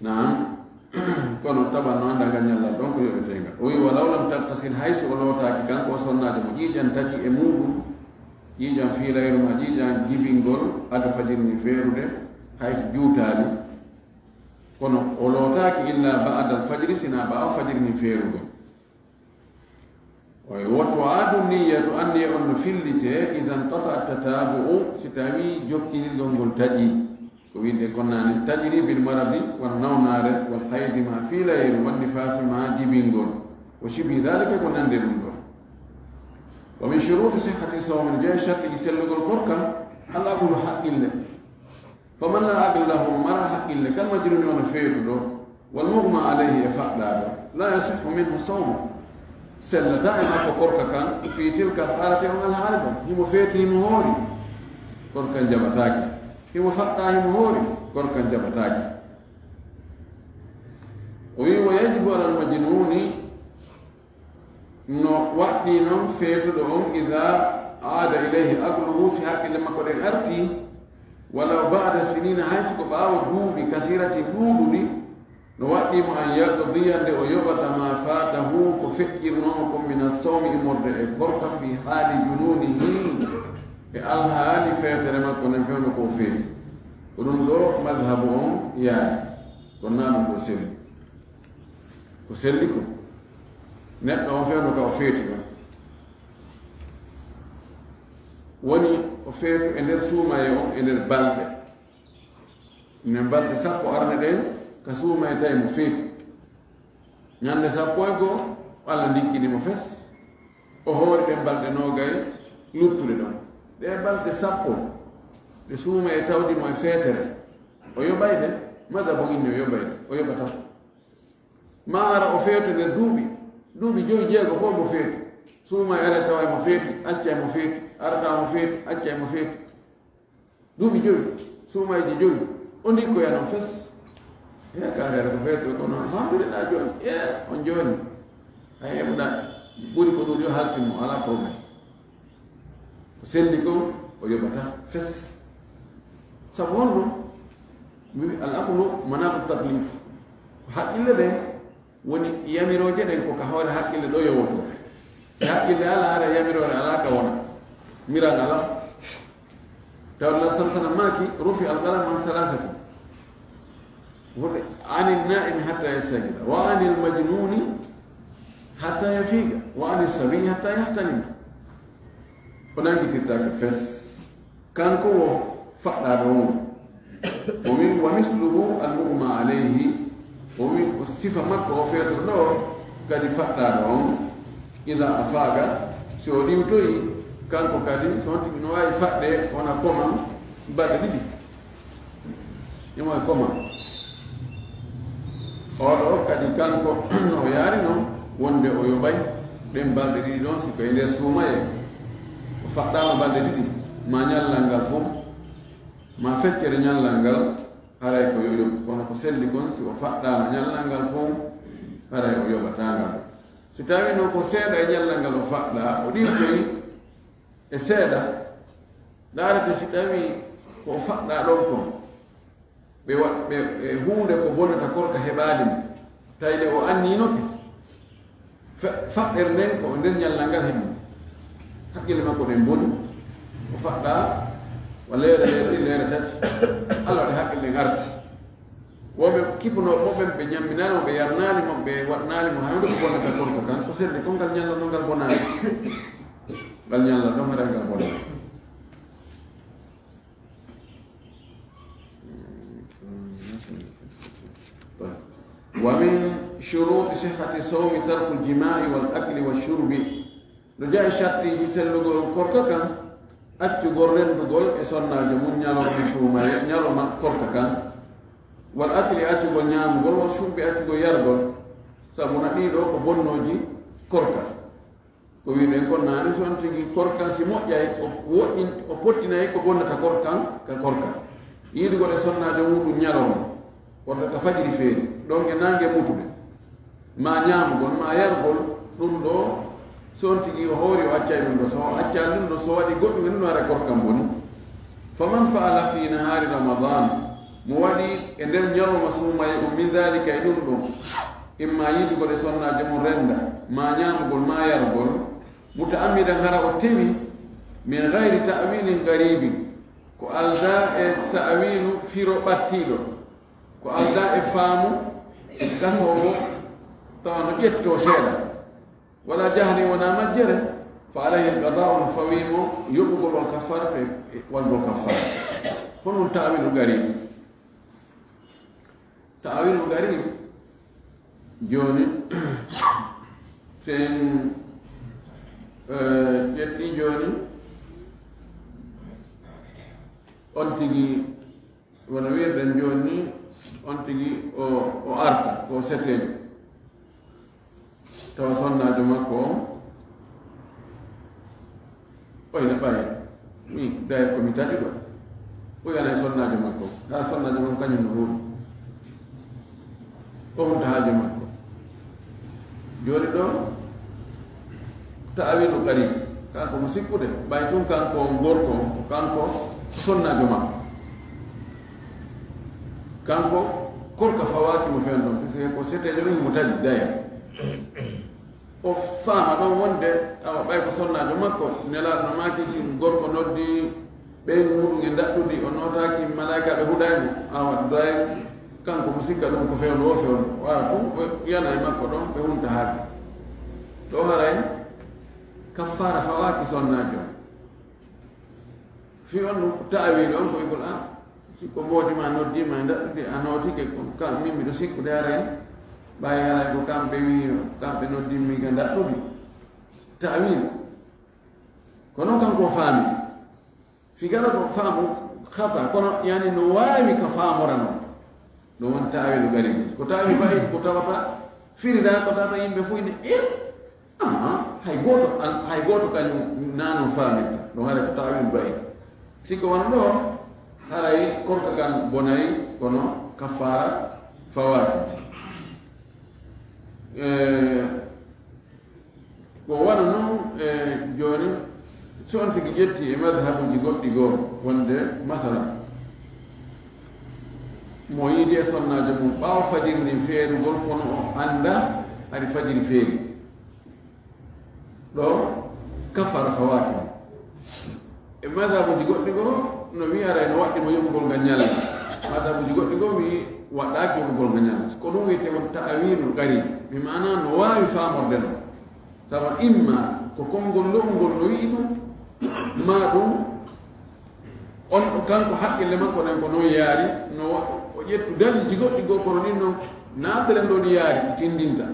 Naam, kono taban no annda ngal ñallal ɗon ko yoɓeteengal. O wi, "Walaw lam tattasil, hay so o lootaaki kanko o sonnaajo mo ƴiiƴan taƴi e muuɗum, ƴiiƴan fiilayru ma ƴiiƴan jibingol, ado fajiri ni feerude, hay so juutaali. Kono o lootaaki illa ba'dal fajiri, sina ɓaawo fajiri ni feerugol." O wi, "Wa tu'adu niyyatu, anniya on no fillitee, idan qata'a tatabu'u, si tawi jokkindirgol ngol taƴi." Ko wi'ude kon naane, taƴiri bil maradi, wano nawnaare, wal haydi ma fiilayru, wan nifaasi ma jibingol. Wa shibhi dhalika, ko nande ɗum ɗo. Wa min shuruti sihhati sawmi, no jeyi shartiji sellugol korka, al aqlu, haqqille. Faman la aqla lahu, mo mara haqqille, kal majnuni, wano feetuɗo, wal mughma alayhi, e faɗɗaaɗo, la yasihhu minhu sawmu, sellataa e makko korka kan, fi tilka al halati, on alhaali ɗon, himo feeti, himo hoori, korka kan jaɓataake. Himo faɗɗaa, himo hoori, korka kan jaɓataake. O wi, "Wa yajibu alal majnuni," no waɗɗii non feetuɗo on, "ida aada ilayhi aqluhu," si haqqille makko ɗen arti, "walaw ba'da sinina," hay si ko ɓaawo duuɓi, "kasiratin," ɗuuɗuɗi, no waɗɗii mo an yaqdiya, nde o yoɓata, ma fatahu, ko feƴƴirnoo mo kon, min as-sawmi, immorde e korka, fi haali jununihi, e alhaali feetere makko nden, fewndo ko o feeti. Ko ɗum ɗo madhabu on yaari, kono naa ɗum ko selli. Ko selli ko, neɗɗo on fewndo ka o feeti ɗon. Woni o feetu e nder suumaye on, e nder balɗe. Ne balɗe sappo arane ɗen, ka suumaye tawi mo feeti. Ñande sappo e goo, Allah ndikkini mo fes. O hoori ɗen balɗe noogay luttuɗe ɗon. Ɗe balɗe sappo, ɗe suumaye tawdi mo e feetere. O yoɓay ɗe, madhabu inni o yoɓay ɗe, o yoɓata. Ma ara o feeto nder duuɓi, duuɓi joyi, jeego fof mo feeti. Suumaye ara tawa mo feeti, acca mo feeti, ara tawa mo feeti, acca mo feeti. Duuɓi joyi, suumayji joyi, o ndikkoya noon fes. He kaare ara ko feeto kono alhamdulillah jooni, e on jooni. Hay heɓuɗa ɓuri ko ɗuuɗi o halfin mo, alaa problème. Ko selli kon, o yoɓata fes. Sabu honɗum? Al aqlu manatu taklif. Haqqille ɗen woni yamirooje ɗen ko ka hoore haqqille ɗo yowotoo. Si haqqille alaa, hara yamiroore alaa ka wona. Miran alaa. Tawa Nabi sallallahu alaihi wasallam maaki, "Rufi al qalam an thalathatin." Wonde, "Anil na'imi hatta yastakira, wa anil majnuni hatta yafiqa, wa anis sabi hatta yahtalima." O nanngitirtaake fes. Kanko wo faɗɗaaɗo on. O min wa misluhu al mughma alayhi. O min o sifa makko o feeto ɗo kadi faɗɗaaɗo on. Ida afaga, si o ɗiwtoyi, kanko kadi, so on tigi no waawi faɗɗe, wona koman balɗe ɗiɗi. Imo e koma. Oɗo kadi kanko no o yaari non wonde o yoɓay ɗen balɗe ɗiɗi ɗon, si ko e nder suumayee. O faɗɗaama balɗe ɗiɗi, ma ñallal ngal fof, ma feccere ñallal ngal, haray ko yo yoɓu. Kono ko selli kon, si o faɗɗaama ñallal ngal fof, haray o yoɓataa ngal. Si tawii non ko seeɗa e ñallal ngal o faɗɗaa, o ɗiwtoyi e seeɗa, ndaarete si tawii ko o faɗɗaa ɗon kon, ɓe wa-, ɓe, ɓe huunde ko bonnata korka heɓaali mo, tawi nde o anniyinoke, fa-, faɗɗere nden ko o nder ñallal ngal heɓi mo. Hakkille makko ɗen boni, o faɗɗaa, o leere leere ɗiɗi, leere tati, Allah waɗi hakkille ɗen arti. Woɓɓe kippunooɓe mo ɓen, ɓe ñamminaali mo, ɓe yarnaali mo, ɓe waɗnaali mo, hay huunde ko bonnata korka kan, ko selli kon ngal ñallal non ngal bonaali. Ngal ñallal non haray ngal bonaali. ومن شروط صحة الصوم ترك الجماع والأكل والشرب. No jeyaa e sartiiji sellugol korka kan, accugol renndugol e sonnaajo mum ñalorma suumayee, ñalorma korka kan. Wal akli, accugol ñaamugol, wal shurbi, accugol yargol. Sabu na ɗii ɗoo ko bonnooji korka. Ko wi'ɗen kon naane, so on tigi korka si moƴƴay, o woɗɗin-, o pottinay ko bonnata korkan ka korka. Yiidugol e sonnaajo muuɗum ñalorma, wonta ka fajiri feeri, ɗon e naange mutude, ma ñaamugol, ma yargol, ɗum ɗoo, so on tigi o hoori, o accay ɗum ɗoo, so o accay ɗum ɗoo, so waɗi goɗɗum e ɗum ɗoo, hara korkan boni. Faman fa'ala fi nahaari Ramadan, mo waɗi e nder ñalorma suumayee on, min daalika, e ɗum ɗoo, imma yiidugol e sonnaajo mum rennda, ma ñaamugol, ma yargol, muta'ammidan, hara o tewi, min ghayri ta'wilin gharibin, ko aldaa e ta'wilu firo ɓattiiɗo, ko aldaa e faamu gasoowo, tawa no ƴettoo seeɗa, wala jahlin, wonaa majjere, fa alayhi al-qadaa'u, no fawii mo yoɓugol wal kaffaaratu e, e waɗgol kaffaara. Honɗum ta'wilu gharib? Ta'wilu gharib, jooni, sen, eh, ƴetti jooni, on tigi, wano wi'irɗen jooni ni, on tigi o, o arta, ko o seteejo. Tawa sonnaajo makko on, o ina ɓaye. Mi, dayir ko mi taƴuɗo. O yana e sonnaajo makko. Haa sonnaajo makko kañum no huuri. O hunta haajo makko. Jooni ɗo, ta'awilu gharib. Kanko mo sikkude, ɓay tun kanko on gorko, kanko sonnaajo makko. Kanko, korka fawaaki mo fen ɗon, puisque ko seteejo ɗon himo taƴi, daya. O faama ɗon wonde, awa, ɓay ko sonnaajo makko, Nelaaɗo no maaki, si gorko noddi ɓeyngu muuɗum e ndaɗɗudi, o nootaaki, malaa'ikaaɓe huɗay mo, awa, daya, kanko mo sikka ɗum ko fewndo o fewndo. Wala tun, o yana e makko ɗon, ɓe hunta haaki. Ɗo haray, kaffaara fawaaki sonnaajo on. Fii on ɗum ko ta'awilu on ko wi'ugol, ah, si ko mboodi ma noddiima e ndaɗɗudi, a nootike, ko kam min miɗo sikkude haray, ɓay haray ko kamɓe wi'i, kamɓe noddimmi ka ndaɗɗudi. Ta'awilu. Ko non kanko o faami. Fii kala ko faamu khata, kono yani no waawi ka faamora non. Ɗum woni ta'awilu gharib. Ko ta'awilu gharib ko tawata firira ko tawata yimɓe fof ine, eh, aha, hay gooto an-, hay gooto kañum naano faamirta. Ɗum haray ko ta'awilu gharib. Si ko wano ɗo, haray korka kan bonay, kono kaffaara fawaaki. Eh, Ko wano non, e, jooni, so on tigi ƴetti e mazhabuuji goɗɗi goo, wonde, masala, Mo yiidi e sonnaajo mum ɓaawo fajiri ndin feerugol, kono o anndaa hari fajiri feeri. Ɗo kaffara fawaaki mo. E madhabuuji goɗɗi goo no wi'aray no waɗɗi mo yoɓugol ngal ñalla. Madhabuuji goɗɗi goo wi'i waɗɗaaki yoɓugol ngal ñalla. Ko ɗum wi'etee on ta'awilul gharib. Bi maana no waawi faamorde non. Sabu imma ko konngol lo'ungol no wi'i ɗum, maa ɗum on ɗo kanko haqqille makko nden ko non yaari, no wa-, o ƴettu dalilji goɗɗi goo kono ɗin non naatalen ɗo ɗi yaari, ɗi tinndinta.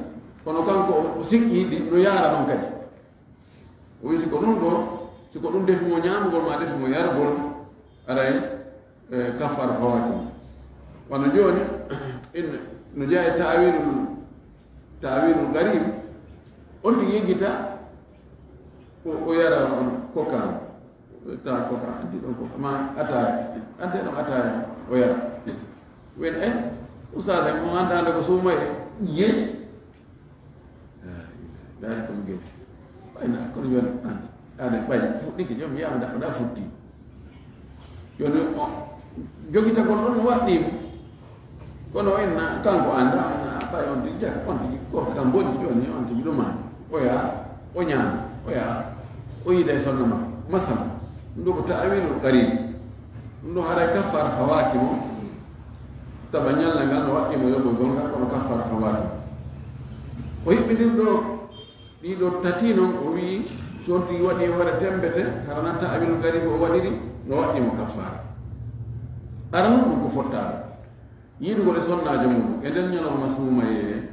Kono kanko o, o sikki ɗi no yaara non kadi. O wi'i si ko ɗum ɗo, si ko ɗum defi mo ñaamugol maa defi mo yargol, aray, eh, kaffara fawaaki mo. Wano jooni, in, no jeyaa e ta'awilul, ta'awilul gharib, on tigi yeggita, o, o yara on koka, ta koka, addi ɗon koka, ma ataaya, adde ɗon ataaya, o yara. Wen, eh, ustaad, mo anndaande ko suumaye, ye? Daari ko mi gedi. Ɓay na, kono jooni, an, an, ɓay, fuɗɗike, jooni mi yama da, da futti. Jooni, o, jogitagol ɗon no waɗɗii mo. Kono en na, kanko annda, na, ɓay on tigi, jaka, on tigi, ko kam boni jooni, on tigi ɗum an. O yaa, o ñaama, o yaa, o yiida e sonna ma. Masala, ɗum ɗo ko ta'awilul gharib. Ɗum ɗo haray kaffara fawaaki mo. Tawa ñalla ngal no waɗɗii mo yoɓugol ngal, kono kaffara fawaaki mo. O hiɓɓindir ɗo ɗii ɗo tati non, o wi'i, so on tigi waɗi e hoore tembete, hara nan ta'awilul gharib o waɗiri, no waɗɗii mo kaffara. Ara non ɗum ko fottaaɗo. Yiidugol e sonnaajo mum, e nder ñalawma suumayee,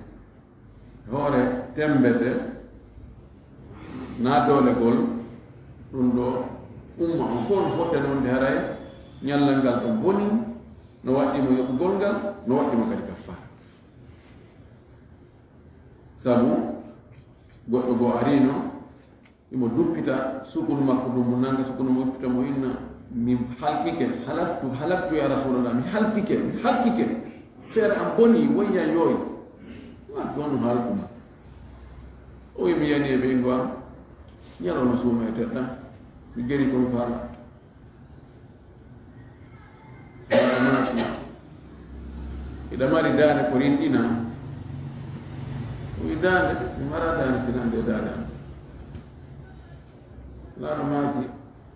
hoore tembete, naa doolegol, ɗum ɗo umma on fof no fotte non de haray, ñallal ngal ɗon boni, no waɗɗii mo yoɓugol ngal, no waɗɗii mo kadi kaffara. Sabu goɗɗo goo ariino, imo duppita sukunu makko ɗum, mo nanga sukunu mo, duppita mo inna, "Mi halkike, halaktu, halaktu ya Rasulallah, mi halkike, mi halkike. Feere am boni, woyya yooy." Wa ɗon halku ma. O wi, "Mi yani e ɓeyngu am, ñalawma suuma e teɗɗa, mi geri kon faala." Maaki, "Iɗa mari daande ko rinɗina?" O wi, "Daande? Mi mara daande sinande daande am." Laaɗo maaki,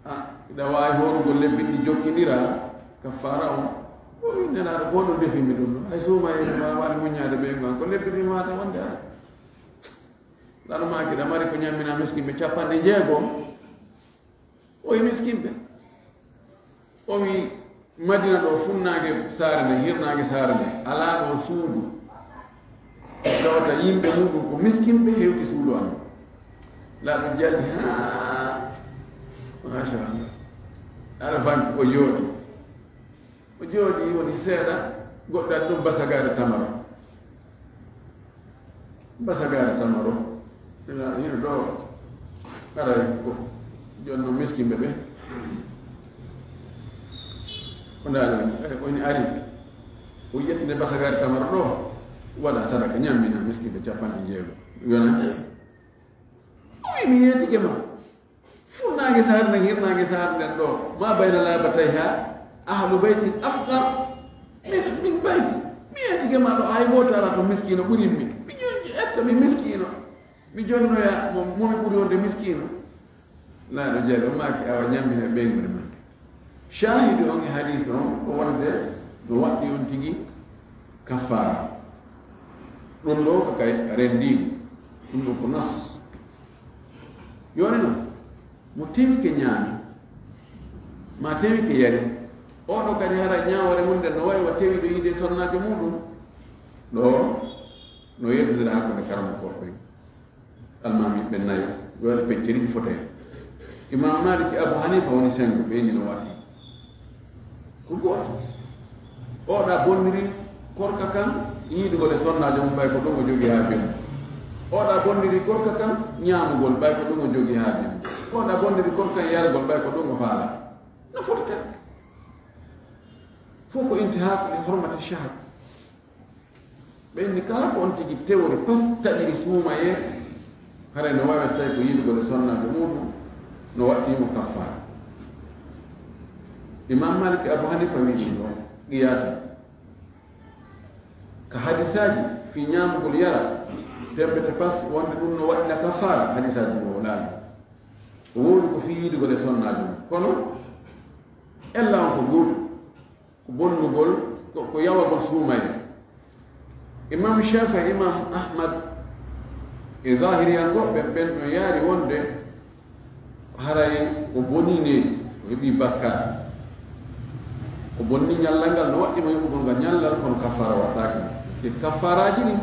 "A, iɗa waawi hoorugol lebbi ɗi jokkindira, kaffara on?" O wi, "Nelaaɗo, ko honɗum defi mi ɗum ɗo? Hay suuma e mi waawaani muññaade ɓeyngu am, ko lebbi ɗi maata wonde ara." Laaɗo maaki, "Iɗa mari ko ñammina miskinɓe capanɗe jeegom?" O wi, "Miskinɓe?" O wi, "Madina ɗo, funnaange saare nde, hirnaange saare nde, alaa ɗo suudu tawata yimɓe muɗum ko miskinɓe hewti suudu am." Laaɗo jali, haa, machallah. Ara fanki, o jooɗi. O jooɗi woni seeɗa, goɗɗo addi ɗum basagaare tamaro. Basagaare tamaro. Ina hino ɗo, aray ko jonno miskinɓe ɓe. O ndaari, eh, o ini ari. O ƴetti nde basagaare tamaro ɗo, waɗa sadaka, ñammina miskinɓe capanɗe jeego. Yona. O wi, "Mi yeetike ma. Funnaange saare nden, hirnaange saare nden ɗo, ma bayna laabatayha, ahlu baytin afqar min, min bayti. Mi yeetike ma ɗo, hay gooto alaa to miskiino ɓuri mi. Mi ñoñi etta mi miskiino. Mi jonnoya mo, mo mi ɓuri wonde miskiino." Laaɗo jaabi, o maaki, "Awa, ñammina ɓeynguure ma." Shaahidu on e hadiis on ko wonde no waɗɗi on tigi kaffaara. Ɗum ɗo ko kay rendiigu. Ɗum ɗo ko nas. Yoni non, mo tewike ñaami, ma tewike yari, oɗo kadi hara ñaawore mum nden no wayi wa tewiɗo yiide sonnaajo muɗum. Ɗo no yeddondira hakkunde karamokooɓe ɓen. Almaami ɓe nayo, ɓe waɗi pecceriiji fotee. Imam Malik e Abu Hanifa woni sengo, ɓe ni no waɗi. Ko gooto. Oɗa bonniri korka kan, yiidugol e sonnaajo mum, ɓay ko ɗum o jogii haa jemma. Oɗa bonniri korka kan, ñaamugol, ɓay ko ɗum o jogii haa jemma. Oɗa bonniri korka kan, yargol, ɓay ko ɗum o faala. No foti kadi. Fof ko intihaaku li hormati shahar. Ɓe inni kala ko on tigi tewori, paf, taƴiri suumayee, hara no waawi say ko yiidugol e sonnaajo muɗum, no waɗɗii mo kaffaara. Imam Malik e Abu Hanifa wi'i ɗum ɗo, qiyaasa. Ka hadisaaji fii ñaamugol yara, tembe te pas, wonde ɗum no waɗɗina kafaara, hadisaaji ɗin o laali. Ko wowli ko fii yiidugol e sonnaajo mum. Kono ella on ko gootu, ko bonnugol, ko, ko yawagol suumaye. Imam Shaafi'i, Imam Ahmad e Zaahiriyankooɓe ɓen, ɓen no yaari wonde haray o bonii ne, o heɓii bakkaat. O bonni ñallal ngal, no waɗɗi mo yoɓugol ngal ñallal, kono kaffaara waɗɗaaki. Ke kaffaaraaji ɗin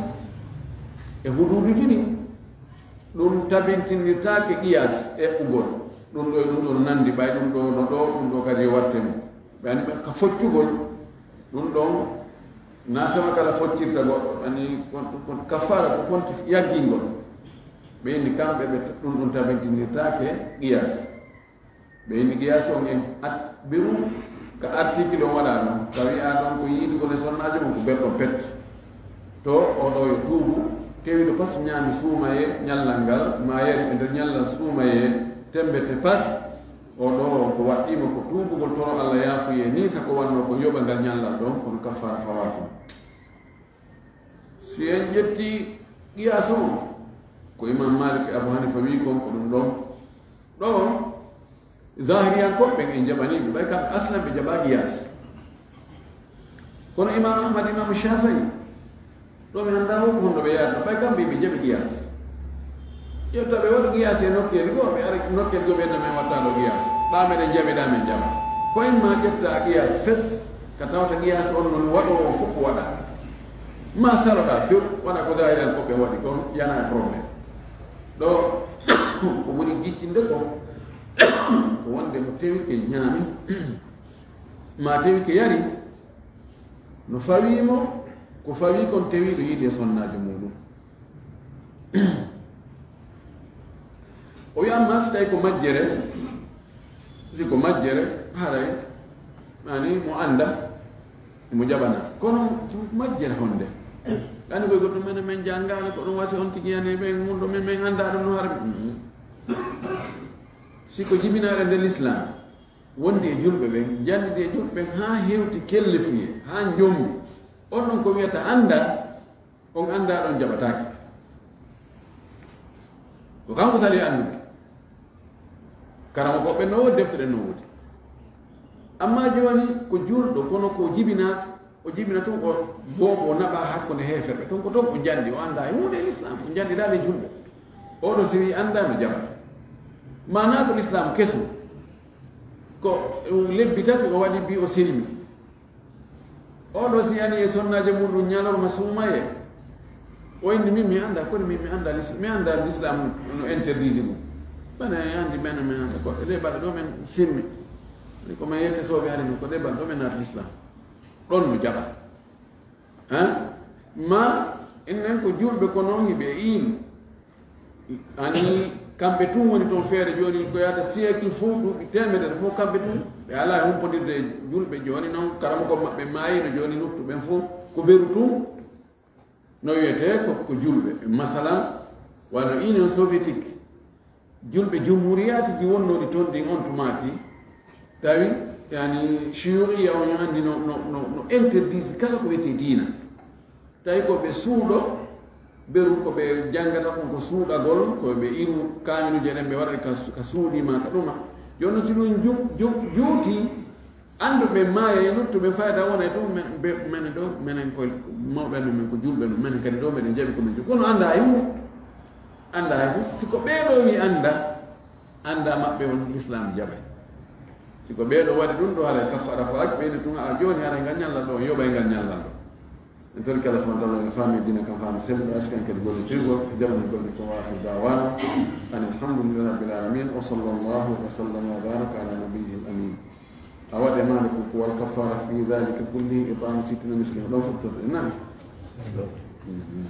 e huduuduuji ɗin, ɗum tabintinirtaake qiyaas eɓɓugol. Ɗum ɗo e ɗum ɗo no nanndi, ɓay ɗum ɗo no ɗo, ɗum ɗo kadi yo watte mo. Ɓe anndi ɓe ka foccugol, ɗum ɗon na sama kala foccirta goɗɗo, ani kon, kon kaffaara ko konti yaggingol. Ɓe inni kamɓe ɓe ɗum ɗum tabintinirtaake qiyaas. Ɓe inni qiyaas on en at, biru ka article on waɗaa ɗon, ka wi'aa ɗon ko yiidugol e sonnaajo mum ko berɗo pet. To o ɗo yo tuubu, tewiiɗo pas ñaami suumayee ñallal ngal, maa yari e nder ñallal suumayee tembe te pas, o ɗo ko waɗɗiima ko tuubugol toro Allah yaafuyee nii, sako wannoo ko yoɓa ngal ñallal ɗon, kono kaffaara fawaaki mo. Si en ƴetti qiyaas on, ko Imam Malik e Abu Hanifa wii kon ko ɗum ɗon. Ɗo on, Zaahiriyankooɓe ɓen en jaɓanii ɓe, ɓay kamɓe aslan ɓe jaɓaa qiyaas. Kono Imam Ahmad, Imam Shaafi'i, ɗo mi anndaa ko honno ɓe yaarata, ɓay kamɓe ɓe jaɓi qiyaas. Ƴetta ɓe waɗu qiyaas e nokkeeli goo, ɓe ari nokkeeli goo ɓe no men wattaano qiyaas. Ɗaa meɗen jaɓi, ɗaa men jaɓa. Ko en maa ƴetta qiyaas fes, ka tawata qiyaas on non waɗoowo fof ko waɗa. Maa saloɗaa few, waɗa ko Zaahiriyankooɓe waɗi kon, yana e problème. Ɗo, ko woni jiccinde ko, ko wonde mo tewike ñaami, maa tewike yari, no fawii mo, ko fawii kon tewiiɗo yiide e sonnaajo muuɗum. O wi'a, ammaa si tawi ko majjere, si ko majjere, haray, ani mo annda, mo jaɓana. Kono majjere honde? Ani koye goɗɗo men, men janngaali, ko ɗum wasi on tigi yani ɓen, mun ɗo men, men annda ɗum no haray. Mm. Si ko jibinaaɗo nder Lislaam, wondi e julɓe ɓen, janndi e julɓe ɓen haa hewti kellefuye, haa njombi. On ɗon ko wiyata annda, on annda ɗon jaɓataake. Ko kanko sali anndude. Karamokooɓe no woodi, defte ɗen no woodi. Amma jooni ko julɗo, kono ko jibinaa, o jibina tun o boobo, o naɓa hakkunde heeferɓe. Tun ko ton o janndi, o annda e huunde e Lislaam, o janndi daal e julɓe. Oɗo si wii annda no jaɓa. Maanaa to Lislaam keso, ko lebbi tati o waɗi bi o silmi. Oɗo si yani e sonnaajo muɗum ñalorma suumaye, o inni, "Min mi annda, kono min mi annda lis-, mi annda Lislaam no interdit ɗum. Bana e anndi men, mi annda ko ɗe balɗe ɗo men simmi. Ni ko men yette sooɓe ari ɗum, ko ɗe balɗe ɗo men naati Lislaam." Ɗon no jaɓa. Hein? Ma, enen ko julɓe ko noon hiɓe iin. Ani kamɓe tun woni toon feere jooni, ko yaata siècle fof, duuɓi teemedere fof kamɓe tun. Ɓe alaa e humpondirde e julɓe. Jooni noon, karamoko maɓɓe maayino, jooni nuttu ɓen fof ko beru tun. No wiyetee ko, ko julɓe. Masalan, wano Union Soviétique, julɓe jumhuriyaatiji wonnooɗi toon ɗin on tumaati, tawi, yani, shiyu'iya on anndi no, no, no, no interdisi kala ko wiyetee diina. Tawi ko ɓe suuɗo, beru ko ɓe janngata kon ko suuɗagol, ko ɓe iru kaamiluuje ɗen ɓe waɗata ka su-, ka suuɗi ma ka ɗuma. Jooni non si ɗum ju-, ju-, juuti, annduɓe maaya e luttuɓe fayda wona e ɗum, men, be-, menen ɗo, menen koye mawɓe amen, men ko julɓe non, menen kadi ɗo meɗen jaɓi ko men jaɓi. Kono annda e mum, annda e fof. Si ko ɓee ɗo wi annda, annda maɓɓe on Lislaam jaɓay. Si ko ɓee ɗo waɗi ɗum ɗo, haray kaffara fo ak ɓeyde tuma a jooni, haray ngal ñallal ɗo, yoɓay ngal ñallal ɗo. En torike Allah subhanahu wa ta'ala, en faami diina kan, faami selluɗo, arsikan kadi gollitirgol, jaɓana golle ko. Wa akhiru da'wana anil hamdulillahi rabbil alamin, wa sallallahu wa sallama wa baraka ala nabiyyil amin. A waɗe maande ko, ko wal kaffara fi dhalika kulli it'amu sittina miskina, ɗon fuɗɗorde, nani? Mhm.